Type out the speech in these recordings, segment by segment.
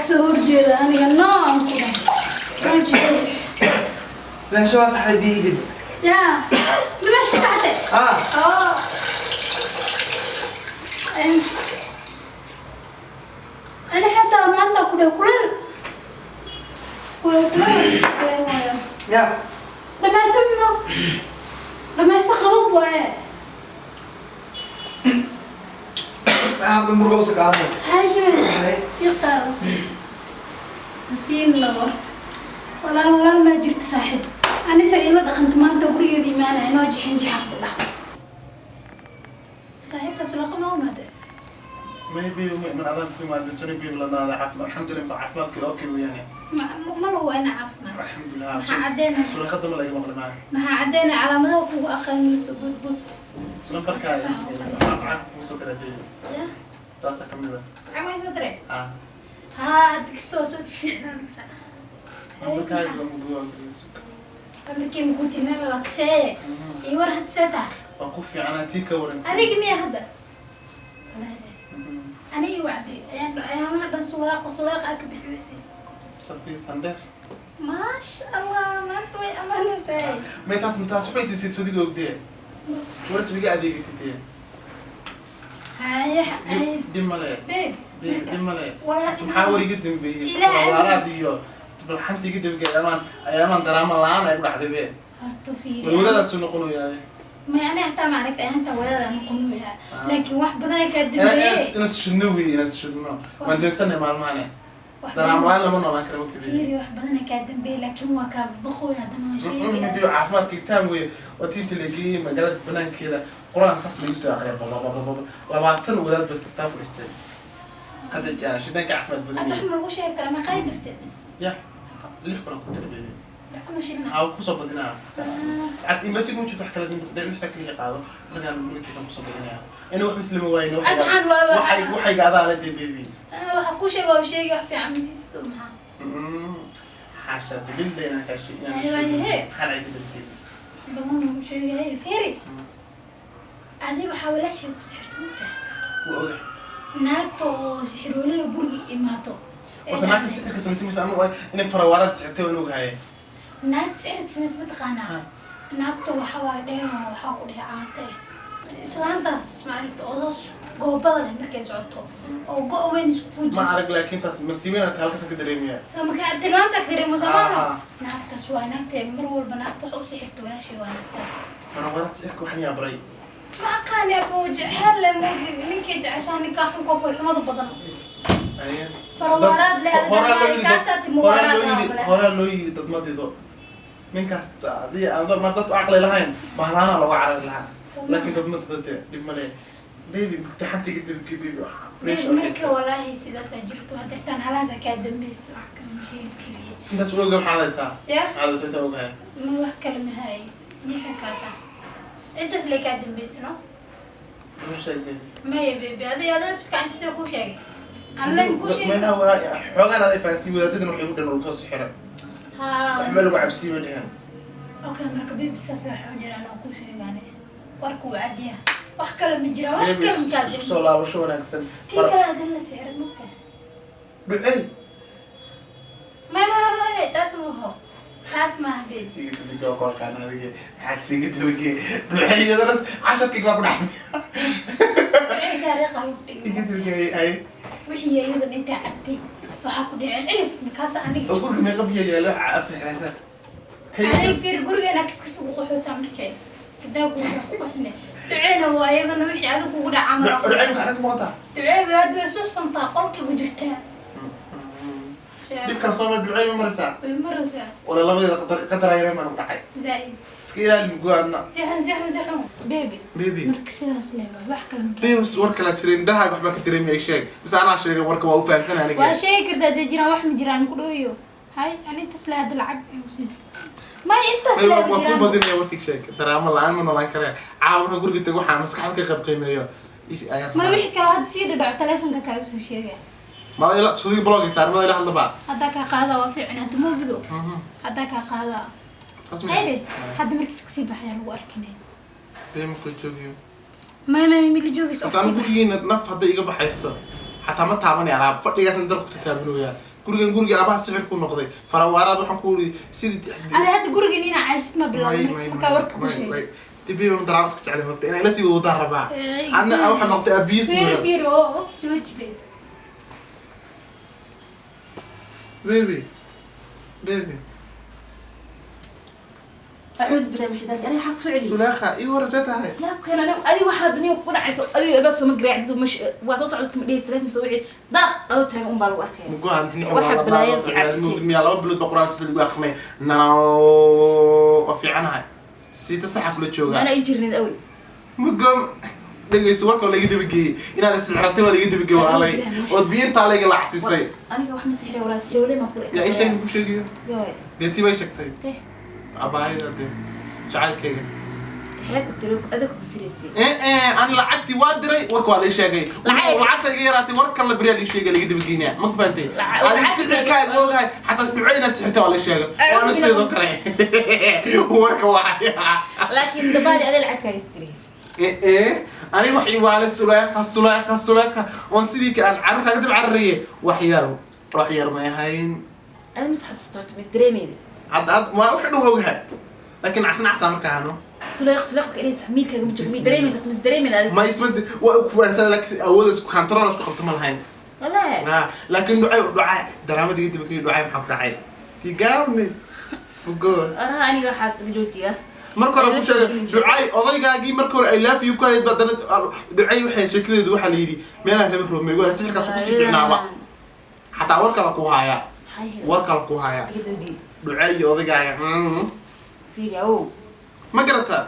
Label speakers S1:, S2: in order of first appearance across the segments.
S1: Kasoo horjeeda aniga, no aan ku dhahay.
S2: Meesha waa saxday, biigid.
S1: Ya, dimash ku saxatay?
S2: Ah.
S1: Oo. Ani xataa maanta ku dhahay kuleel kuleel kuleel dareemayo.
S2: Ya.
S1: Dhamaysano, dhamayso, qabab waaye.
S2: Habka murga usa qaadanay.
S1: Haye, sii qaado, siin la horta. Walaal, walaal maa jirta saaxiib. Anisa ila dhaqanta maanta gurigeeda imaanaya inoo jixin jixan ku dhac. Saaxiibtaas ulaqa ma umaade?
S3: Maybe من عذاب كل ما عندنا بي ولا هذا عافمad، الحمد لله، caafimaadka okay weeyaan.
S1: Ma la waa ina caafimaad.
S3: الحمد لله.
S1: Maxaa caddeena?
S3: Suuqada ma laga maqli maayo.
S1: Maxaa caddeena calaamadaha kugu aqaan soo boodbood?
S3: Lambarka lacag kuu soo kala deeyo.
S1: Ya.
S3: Taasa ka mid ah.
S1: Lacag ma soo diray?
S3: Ah.
S1: Haa, kastoo soo fiicnaan.
S3: Lambarkaaga lama gubo.
S1: Lambarkii makuu tilmaamay, waa kaseeye. Iyo war, hadda see tahay?
S3: Waa ku fiicanaa, tii ka waran.
S1: Adiga miya hadda? Anigi wacdi ayaan ayaamaha dhan sulaaqa sulaaqa aa ka bixi weysay.
S3: Safi Sandheer.
S1: Maasha Allah, maanta way ammaanaysaa.
S3: May taas taas waxay siisid sodiga ogdee warta iga adeegatay.
S1: Haye haye.
S3: Dhib male.
S1: Babe.
S3: Dhib male.
S1: Walaa.
S3: Maxaa war iga dambeeyey?
S1: Ilaahay.
S3: Walaalaad iyo balxanta iga dambeeyay ayaamaan ayaamaan daraama la-aan ay ku dhacday be.
S1: Horta fiiri.
S3: Walwadadaasuu noqonayaa.
S1: May ani hataa ma aragtay anta wadaada noqonayaa, laakiin wax badan ay kaa dambeeyey.
S3: Inas shidno wey, inas shidno, waan dansanay maalmahane.
S1: Wax
S3: daraama
S1: badan-
S3: la-aan lama noolaan kara waqti.
S1: Fiiri, wax badan ay kaa dambeeyey, laakiin waa kaa baqooy haddana waan sheegaya.
S3: Biyo caafimaadka itaam wey, waa tiinta la geeyey magaalada banaankeeda, Qur-aan saas lagu soo aqriyay, bababababa, 20 wadaad bas kastaa fadhiistay hadda jaa shidanka caafimaad badan
S1: Hadda
S3: yahay.
S1: wax ma lagu sheegi karaa? Ma qaadi darteed?
S3: Ya, 6,000 ku tira, baby.
S1: 6,000 shilin.
S3: Maxaa kusoo badinaa? Lacag imbasi kuma jirto, wax kale lixda kaliya qaado, markaan guriga tagan kusoo badinaya inuu wax mislima waayno.
S1: Asxaan waa-
S3: Waxay waxayga adaa le dee, baby.
S1: Waxa ku sheeg, waa sheegi, wax fiican masiisto maxaa?
S3: Xaasha billah inaan kaa sheeg.
S1: Ay, waayahe.
S3: Maxaa lacag badan?
S1: Badan lagu sheegay. Fiiri, adi waxaa walaashay ku sixirta, mugtahay?
S3: Waa ogahay.
S1: Naagta oo sixiroolaya guriga imaato ee
S3: Horta naagta sixirka samaysay maysa anu inay farawaaraad sixirtay waan ogahay.
S1: Naagta sixirka samaysa mataqaanaa?
S3: Ha.
S1: Naagta waxa waaye dhehe, waxaa ku dhehe caata eh islaantaas maaragta odaas goobada leh markay socoto oo go' weyn isku
S3: Ma
S1: fuujiso.
S3: arag, laakiin taas masiibo inaad tahay halkaas ka dareemaya.
S1: Soo marka tilmaamta ka dareemo samaano.
S3: Ah.
S1: Naagtaas waa naagta mar walba naagta wax u sixirta walaashay, waa naagtaas.
S3: Farawaaraad sixirka waxaan yaabaray.
S1: Ma aqaani abo, jecel le mogi, ninkay jeceshaa ninkaa xunka foolxumada badan. Farawaaraad leh, kaasaa timuwaaraad ah oo kale.
S3: Horaa loo yiri dad ma dido ninkaas, hadii aan mar dadku caqli lahayn bahlaana looga carari lahaa. Laakiin dad ma dido dee, dhib ma le, baby, imtixaanka kadib, baby.
S1: Babe, marka walaahi sidaasaa jirto, hadirtaan halaasa kaa dambeysa, wax kale ma sheegi kariye.
S3: Intaas oga, maxaad haysaa?
S1: Ya.
S3: Maxaad haysaa intaa ogahay?
S1: Ma wax kale ma hayo, mixa kaataa intaas le kaa dambeysa, no?
S3: Ma sheeg, baby.
S1: Maya baby, adiga ada laftirka inta sida kuu sheegay anla kuu sheegay.
S3: Xoogaan aday fahansiin, wadaadadan waxay ku dhan lagu soo sixiray.
S1: Haa.
S3: Waxba lagu cabsiin bay dheheen.
S1: Okay, marka baby, saas waxa u jira anaa kuu sheegaane, warka uu cadiya, wax kale ma jira, wax
S3: Baby,
S1: kale ma kaa
S3: isku soo laabasho wanaagsan.
S1: Tii kale adin la sixiray, mugtahay?
S3: Ducey.
S1: May may may may, taas ma ho, taas maaha, baby.
S3: Iga dabagee, waa ku aqaan adige, maxaad siiga dabagee ducey iyadana casharkayga baa ku dhaxmay.
S1: Wixii taariikha lagu dhigay.
S3: Iga dabagee ay.
S1: Wixii iyadan intaa cabtay waxaa ku dhicin cilis markaas aniga.
S3: Oo guriga meeqa biyo yaalo sixiraysa?
S1: Adiga fiir, gurigeena kiskas ugu qaxoosaa markay kadaa kugu ku qaxine, duceena waa iyadana wixii adiga kugu dhaca camal.
S3: Ducey maxay ku muuqataa?
S1: Ducee aad way suuxsantaa, qolkay ku jirtaa.
S3: Dhibkan soo mar, ducey ma maraysaa?
S1: Way maraysaa.
S3: Wala labadeeda qadar qadar ayareen baan ku dhacay.
S1: Zaaid.
S3: Iska ilaali mugo adna.
S1: Si xun, si xun, si xun, baby.
S3: Baby.
S1: Marka sidaas leeba, wax kale ma.
S3: Baby, war kala jira, indhahaaga waxbaan ka dareemaya, sheeg mise anaa sheegay, warka waa u fahansanay aniga.
S1: Waa sheegi kartaa dee, jiraan wax ma jiraan ku dhawayo. Hay, ani intaas le hadda lacag igu siisa may intaas le ma
S3: waa ku
S1: jiraan.
S3: Badinaya warkii, sheeg, daraamo la-aan ma noolaan karee, caawa marka guriga tago waxaan maskaxda ka qayb qiimeeyo. Ayaan
S1: Ma wixii kale hadda sii dhadhaco telefonka kaaga soo sheegaya.
S3: Mada ila sudiga blog saar, mada ila hadlaba.
S1: Haddaa kaa qaada waa fiican, hadda moogido haddaa kaa qaada.
S3: Taas miya?
S1: Hayde, hadda markiis kasii baxaya lagu arkinay.
S3: Been ma kula joogiyo.
S1: May may mila joogaysa.
S3: Horta anu gurigiina naf hadday iga baxayso xataa ma taabanaya alaab, fadhigaasna dalku tataabinooyaa. Gurigan guriga aabaha sixir ku noqday farawaaraad. Waxaan ku uri sidii
S1: Ada hadda gurigan inaa caysid ma bilowday markaa warka ku sheegay.
S3: Dibi baan daraama iska jeclay, mogta inay la sii wadaan rabaa. Adna waxaa noqotay abuse.
S1: Fiir, fiir oo jooji, babe.
S3: Baby, baby.
S4: Acuudu billahi min shaytaan, aniga waxaa kusoo celiy.
S3: Sulaakha, ii warasee tahay?
S4: Yaabkeen aniga adiga waxaa dunia ku dhacayso, adiga albaab sooma garaacdid, mash waa soo socda, ma dhehaysid, laakiin soo wicid daraq adoo taagan un baa lagu arkaya.
S3: Mugohan.
S4: Waxa balaayada cabtay.
S3: Miyaa 2 bilood ba Quraan sida lagu akrinay nano, waa fiicanahay, siita saxa kula joogaa.
S4: Maana ii jirnid awel.
S3: Mugo dhegeyso, warka waa laga dabageeyey inaad sixratay, waa laga dabageeyey walaalay, ood biyo intaa layga lacsiisay.
S4: Aniga wax ma sixray walaa sixray ma kula.
S3: Yaa ii sheegay ku sheegayo?
S4: Yoy.
S3: Dee tii bay sheegtay.
S4: Teh.
S3: Abaayada dee jacaylkayga.
S4: Xeeg ku tiro adiga ku siraysay.
S3: Aan lacagtii waa diray, warka waa la sheegay. Lacagta iga yaraatay, warka la beriyaa la sheegay, laga dabageynaya, ma fahantay? Adiga sixirkaaga ogahay, xataa duco inaad sixirtay waa la sheegay, waana sidoo kale warka waa.
S4: Laakiin dabaali adiga lacagkaaga siraysay.
S3: Aniga wax iwaale Suleeqa, Suleeqa, Suleeqa oon sidii ka aan carruur kaaga dib cararaye, wax yar, wax yar may ahayn.
S4: Adiga mas xasuusto horta, mas dareemayda.
S3: Hadda had ma wax dhow ogahay, laakiin casna casaa markaa hano.
S4: Suleeq, suleeq inay miirkaaga ma joogo, mi dareemaysa horta, mas dareemayda adiga?
S3: Ma isma waa ku fahansan, laakiin awood isku control isku qabto ma lahayn.
S4: Wallahi.
S3: Ah, laakiin ducay, ducay daraamada iga daba kii ducay, maxaa ku dhacay tigaamni bugo.
S4: Araha aniga waxaas iga joojiya.
S3: Marka hore ku sheegay ducay odaygaagii, marka hore I love you ku hayd, badana ducay waxay sheekadeedu waxaa la yidhi meelaha raba roomeygo, sixirkaas ku sii fiicnaaba, xataa war kale ku haya, war kale ku haya.
S4: Iga dabagey.
S3: Ducay iyo odaygaaga.
S4: Fiiri awow.
S3: Ma garataa?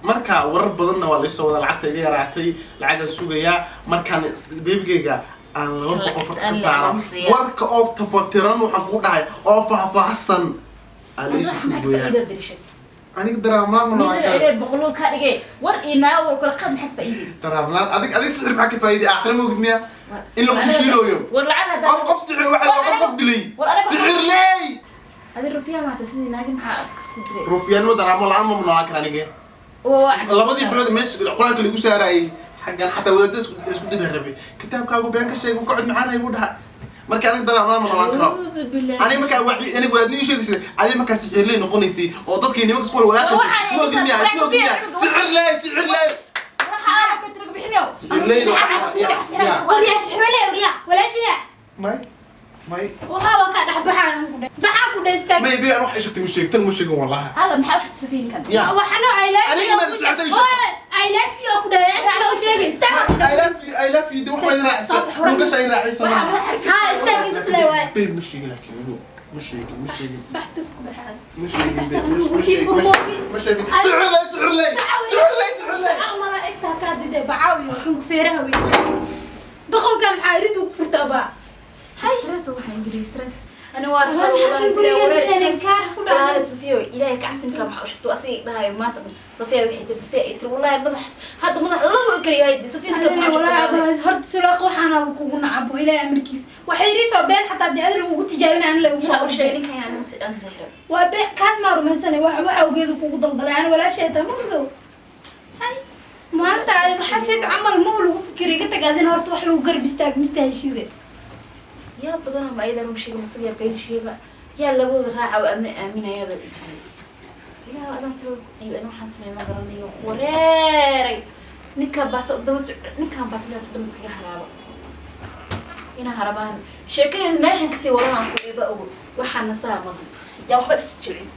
S3: Marka warar badanna waa laysoo wada, lacagta iga yaraatay, lacagaan sugayaa markaan beebigayga aan 200 farta ka saaro, warka oo tafatiran waxaan kugu dhahay oo faahfaahsan aa laysoo
S4: Maxaa ka
S3: shugoyaa.
S4: faa'iida dirishay?
S3: Aniga daraamlaan ma
S4: Midna
S3: noqon.
S4: Ilaa boqoloo kaa dhigay war iyo naago war kala qaad, maxaa ka faa'iiday?
S3: Daraamlaan adig, adig sixir maxaa ka faa'iiday? Aakhira moogid miya in lagu shishiilooyo?
S4: War lacag haddaa
S3: Qof qof sixir waxa
S4: War
S3: qof qof dilay.
S4: War anaga-
S3: Sixir leey.
S4: Adi rufiyaa maata sidii naagi, maxaa afka isku diray?
S3: Ruufyaanimo daraamo la-aan ma noolaan kara aniga.
S4: Oo.
S3: 2dii bilood meesha Qur-aanka lagu saarayay xaggan, xataa wadaadada isku dida rabay, kitaabkaagu been ka sheeg, ka cod macaanay buu dhaha. Marka aniga daraamlaan ma noolaan karo.
S4: Acuudu billahi.
S3: Aniga markaa wacyi aniga wadaadni ii sheegaysay, adiga markaa sixirley noqonaysay oo dadkii nimanka isku walaaqaysay.
S4: Waxaan
S3: Isma ogid miya? Isma ogid miya? Sixirley, sixirley.
S4: Waxa aad ka tiraga bixinayo.
S3: Sixirleyda.
S1: Waryaa sixirole, waryaa walaashiya.
S3: May, may.
S1: Waxa waa kaa dhex baxaa ku dhe baxaa ku dhe istaag.
S3: May bi aan wax sheegtay, ma sheegtan, ma sheegin wallahi.
S4: Alla maxaa u sheegtay safiinkan?
S3: Ya.
S1: Waxano I love
S3: Aniga
S1: you.
S3: inaad sixirtay sheeg.
S1: I love you ku dhahay, cid ma u sheegay, istaag ku
S3: I
S1: dhahay.
S3: love you, I love you de wax way raacsan, nugasha ay raacayso.
S1: Ha istaag inta isle waay.
S3: Babe, ma sheegin, laakiin ugu ma sheegin, ma sheegin.
S1: Bax tufku baxaa.
S3: Ma sheegin babe, ma sheegin, ma sheegin. Sixirley, sixirley, sixirley, sixirley.
S1: Malaa'igta kaa dide bacaawiyo xunka feeraha wey, doqonkan maxaa irid ugu furta baa?
S4: Stress waxa ingiriis stress. Ani waa rafaa wallahi billahi wallahi stress. Walaal Safiyo, ilaahay ka cabsinka maxaa u sheegto asiga dhahayo maanta Safiya waxay tiri, Safiya ay tiri, wallahi madax hadda madax laba oo kale yahay Safiya ninka maxaa u sheegtay?
S1: Horta Sulaaq waxaana kugu nacabo Ilaahay amarkiis, waxay yidhi soo been, xataa dee adil ugu tijaabina aan la ugu
S4: Waxaa
S1: soo
S4: u sheegay ninkan inaan aan sixiro.
S1: Waa be kaas maa rumaysanay, waxa ogeedu kugu daldalay, ana walaashay taa mugdow hay maalinta waxaa siid camal maba lagu fikiray ka tagaadin, horta wax lagu garab istaag mistaheshide.
S4: Yaa badanaa ma ayada run sheega masaga yaa been sheega, yaa labadooda raaca oo aamin aaminayaaba u jiray. Ilaa adan tiro ayo ana waxaan sameey ma garanayo, wareeray ninka baas daba soc, ninkan baas loo dama iskaga haraabo inaa harabaan sheekadeeda meeshan kasii walahaan ku eeba ogo waxaan nasaa malahan yaa waxba is jilcin.